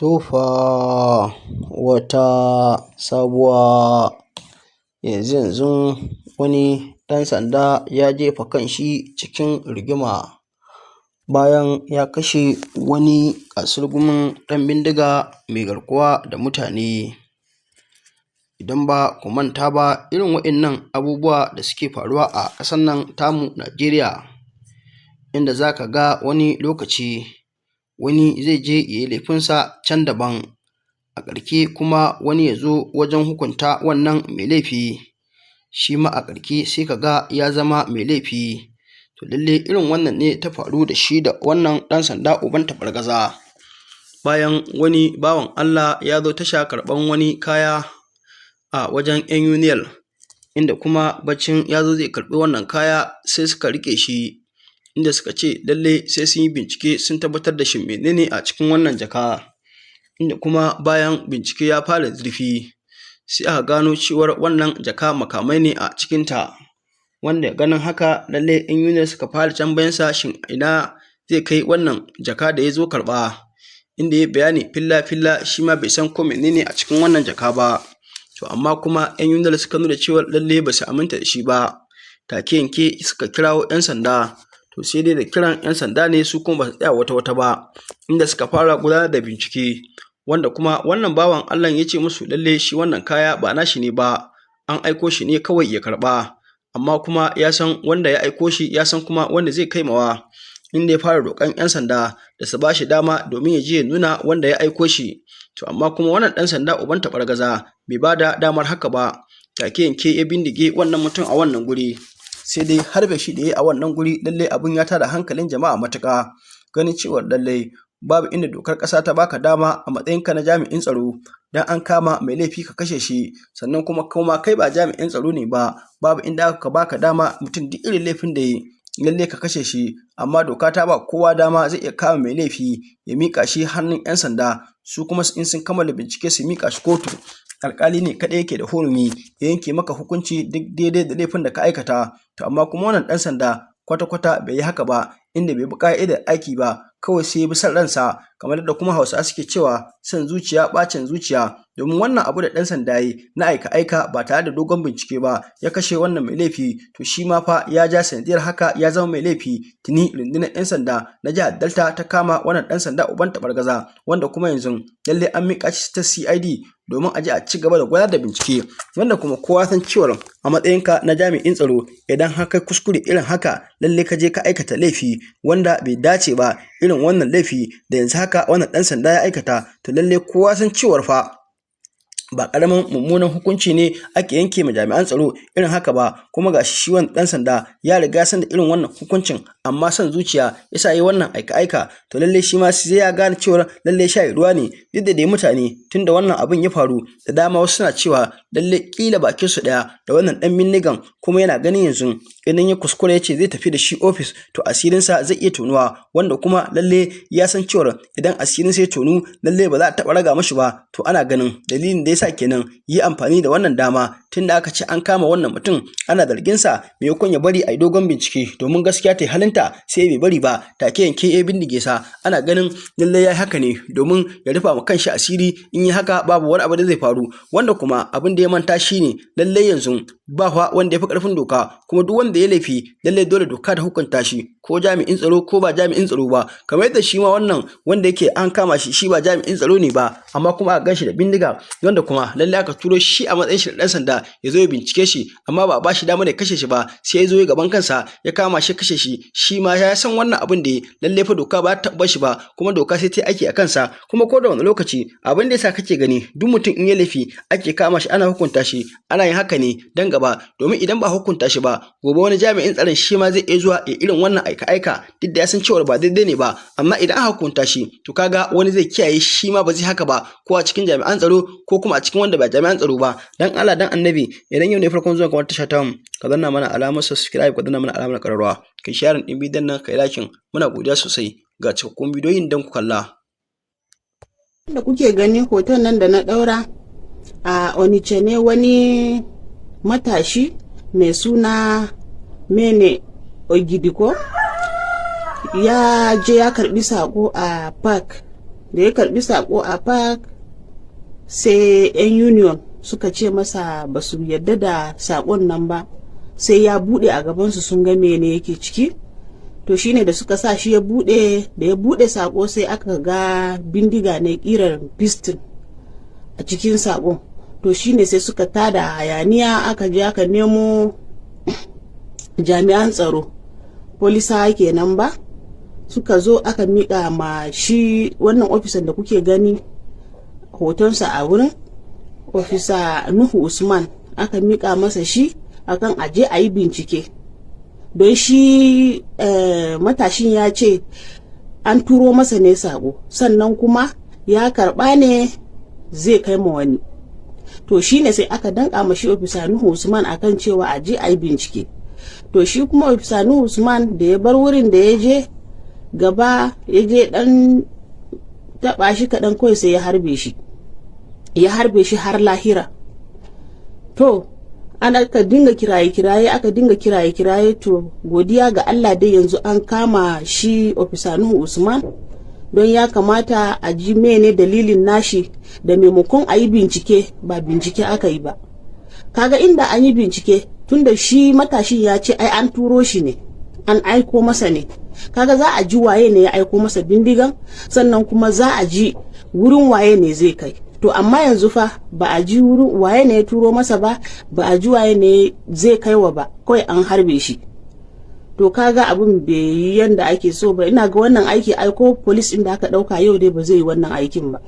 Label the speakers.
Speaker 1: To fa, wata sabuwa. Yanzu-yanzun wani ɗan sanda ya jefa kanshi cikin rigima bayan ya kashe wani ƙasurgumin ɗan bindiga mai garkuwa da mutane. Idan ba ku manta ba, irin waɗannan abubuwa da suke faruwa a ƙasar nan tamu Najeriya, inda za ka ga wani lokaci wani zai je ya yi laifinsa can daban, a ƙarshe kuma wani ya zo wajen hukunta wannan mai laifi, shi ma a ƙarshe sai ka ga ya zama mai laifi. To lallai irin wannan ne ta faru da shi da wannan ɗan sanda uban taɓargaza. Bayan wani bawan Allah ya zo tasha karɓan wani kaya a wajen 'yan Uniel, inda kuma baccin ya zo zai karɓi wannan kaya, sai suka riƙe shi, inda suka ce lallai sai sun yi bincike sun tabbatar da shin mene ne a cikin wannan jaka. Inda kuma bayan bincike ya fara zurfi, sai aka gano cewar wannan jaka makamai ne a cikinta. Wanda ganin haka, lallai 'yan Uniel suka fara tambayansa shin ina zai kai wannan jaka da ya zo karɓa, inda ya yi bayani filla-filla, shi ma bai san ko mene ne a cikin wannan jaka ba. To amma kuma 'yan Uniel suka nuna cewar lallai ba su aminta da shi ba, take yanke suka kirawo 'yan sanda. To sai dai da kiran 'yan sanda ne, su kuma ba su tsaya wata-wata ba, inda suka fara gudanar da bincike, wanda kuma wannan bawan Allah ya ce musu lallai shi wannan kaya ba nashi ne ba, an aiko shi ne kawai ya karɓa, amma kuma ya san wanda ya aiko shi, ya san kuma wanda zai kai mawa. Inda ya fara roƙon 'yan sanda da su ba shi dama domin ya je ya nuna wanda ya aiko shi. To amma kuma wannan ɗan sanda uban taɓargaza bai ba da damar haka ba, take yanke ya bindige wannan mutum a wannan guri. Sai dai harbe shi da ya yi a wannan guri, lallai abun ya tada hankalin jama'a matuƙa, ganin cewar lallai babu inda dokar ƙasa ta baka dama a matsayinka na jami'in tsaro, dan an kama mai laifi ka kashe shi. Sannan kuma kai ba jami'in tsaro ne ba, babu inda aka baka dama mutum duk irin laifin da ya yi, lallai ka kashe shi. Amma doka ta ba kowa dama zai iya kama mai laifi ya miƙa shi hannun 'yan sanda, su kuma in sun kammala bincike su miƙa shi kotu. Alƙali ne kaɗai yake da hurumi ya yanke maka hukunci duk daidai da laifin da ka aikata. To amma kuma wannan ɗan sanda kwata-kwata bai yi haka ba, inda bai bi ƙa'idar aiki ba, kawai sai ya bi son ransa, kamar yadda kuma Hausawa suke cewa son zuciya ɓacin zuciya. Domin wannan abu da ɗan sanda ya yi na aika-aika ba tare da dogon bincike ba, ya kashe wannan mai laifi, to shi ma fa ya ja sanadiyar haka ya zama mai laifi. Tuni rundunar 'yan sanda na jihar Delta ta kama wannan ɗan sanda uban taɓargaza, wanda kuma yanzu lallai an miƙa shi ta CID domin a je a ci gaba da gudanar da bincike. Wanda kuma kowa san cewar a matsayinka na jami'in tsaro, idan har kai kuskure irin haka, lallai ka je ka aikata laifi wanda bai dace ba, irin wannan laifi da yanzu haka wannan ɗan sanda ya aikata, to lallai kowa san cewar fa ba ƙaramin mummunan hukunci ne ake yanke ma jami'an tsaro irin haka ba. Kuma ga shi wannan ɗan sanda ya riga san da irin wannan hukuncin, amma son zuciya ya sa yi wannan aika-aika. To lallai shi ma sai ya gane cewar lallai sha ruwa ne. Duk da dai mutane, tunda wannan abin ya faru, da dama wasu suna cewa lallai ƙila bakin su ɗaya da wannan ɗan bindigan, kuma yana ganin yanzu idan ya kuskure ya ce zai tafi da shi ofis, to asirinsa zai iya tonuwa, wanda kuma lallai ya san cewar idan asirinsa ya tonu, lallai ba za a taɓa raga mashi ba. To ana ganin dalilin da ya sa kenan yi amfani da wannan dama, tunda aka ce an kama wannan mutum ana zargin sa, maimakon ya bari a yi dogon bincike domin gaskiya ta yi halinta, sai bai bari ba, take yanke ya bindige sa. Ana ganin lallai ya yi haka ne domin ya rufa ma kanshi asiri, in yi haka babu wani abu da zai faru. Wanda kuma abin da ya manta shine lallai yanzu ba fa wanda ya fi ƙarfin doka, kuma duk wanda ya laifi, lallai dole doka ta hukunta shi, ko jami'in tsaro ko ba jami'in tsaro ba. Kamar yadda shi ma wannan wanda yake an kama shi, shi ba jami'in tsaro ne ba, amma kuma aka gan shi da bindiga, wanda kuma lallai aka turo shi a matsayin shi da ɗan sanda ya zo ya bincike shi, amma ba a ba shi damar ya kashe shi ba, sai ya zo ya gaban kansa ya kama shi, kashe shi. Shi ma ya san wannan abin da ya, lallai fa doka ba ta taɓa shi ba, kuma doka sai ta yi aiki a kansa. Kuma ko da wani lokaci, abin da yasa kake gani duk mutum in ya laifi ake kama shi ana hukunta shi, ana yin haka ne dan gaba, domin idan ba hukunta shi ba, gobe wani jami'in tsaron shi ma zai iya zuwa ya irin wannan aika-aika, duk da ya san cewa ba daidai ne ba. Amma idan aka hukunta shi, to kaga wani zai kiyaye, shi ma ba zai haka ba, ko a cikin jami'an tsaro ko kuma a cikin wanda ba jami'an tsaro ba. Dan Allah dan Annabi, idan yau ne farkon zuwa kamar tasha tamu, ka danna mana alamar subscribe, ka danna mana alamar ƙararrawa, kai share ɗin bidiyon nan, kai like. Muna godiya sosai. Ga cikakkun bidiyoyin don ku kalla.
Speaker 2: Da kuke gani hoton nan da na ɗaura a Onitsha ne, wani matashi mai suna Mene Ogidiko ya je ya karbi sako a park. Da ya karbi sako a park, sai 'yan union suka ce masa ba su yarda da sakon nan ba, sai ya bude a gabansu sun ga mene yake ciki. To shine da suka sa shi ya bude. Da ya bude sako, sai aka ga bindiga ne kirar pistol a cikin sakon. To shine sai suka tada hayaniya, aka je aka nemo jami'an tsaro, polisa kenan ba, suka zo aka miƙa ma shi wannan ofisan da kuke gani hotonsa a wurin, Ofisa Nuhu Usman. Aka miƙa masa shi akan aje a yi bincike, don shi matashin ya ce an turo masa ne sako, sannan kuma ya karɓa ne zai kai ma wani. To shine sai aka danka ma shi Ofisa Nuhu Usman akan cewa a je a yi bincike. To shi kuma Ofisa Nuhu Usman da ya bar wurin, da ya je gaba, ya je dan taba shi kaɗan kawai, sai ya harbe shi, ya harbe shi har lahira. To an aka dinga kiraye-kiraye, aka dinga kiraye-kiraye. To godiya ga Allah dai, yanzu an kama shi Ofisa Nuhu Usman, don ya kamata a ji mene dalilin nashi da maimakon a yi bincike, ba bincike aka yi ba. Kaga inda an yi bincike, tunda shi matashin ya ce ai an turo shi ne, an aiko masa ne, kaga za a ji waye ne ya aiko masa bindigan, sannan kuma za a ji wurin waye ne zai kai. To amma yanzu fa ba a ji wurin waye ne ya turo masa ba, ba a ji waye ne zai kaiwa ba, kawai an harbe shi. To kaga abin bai yi yanda ake so ba. Ina ga wannan aiki, aiko police inda aka dauka yau dai ba zai yi wannan aikin ba.